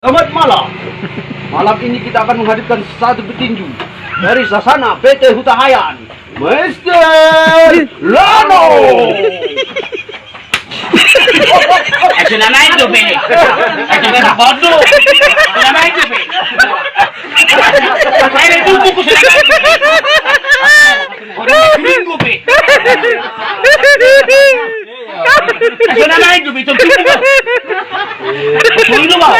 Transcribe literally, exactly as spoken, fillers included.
Selamat malam. Malam ini kita akan menghadirkan satu petinju dari Sassana B T Hutahaean, Mister Lano. Asa na main do be. Asa na bodo. Asa na main do be. Asa na tumpu ku sana. Bodo minggu be. Asa na main do be, tumpu ku. Tumpu ku.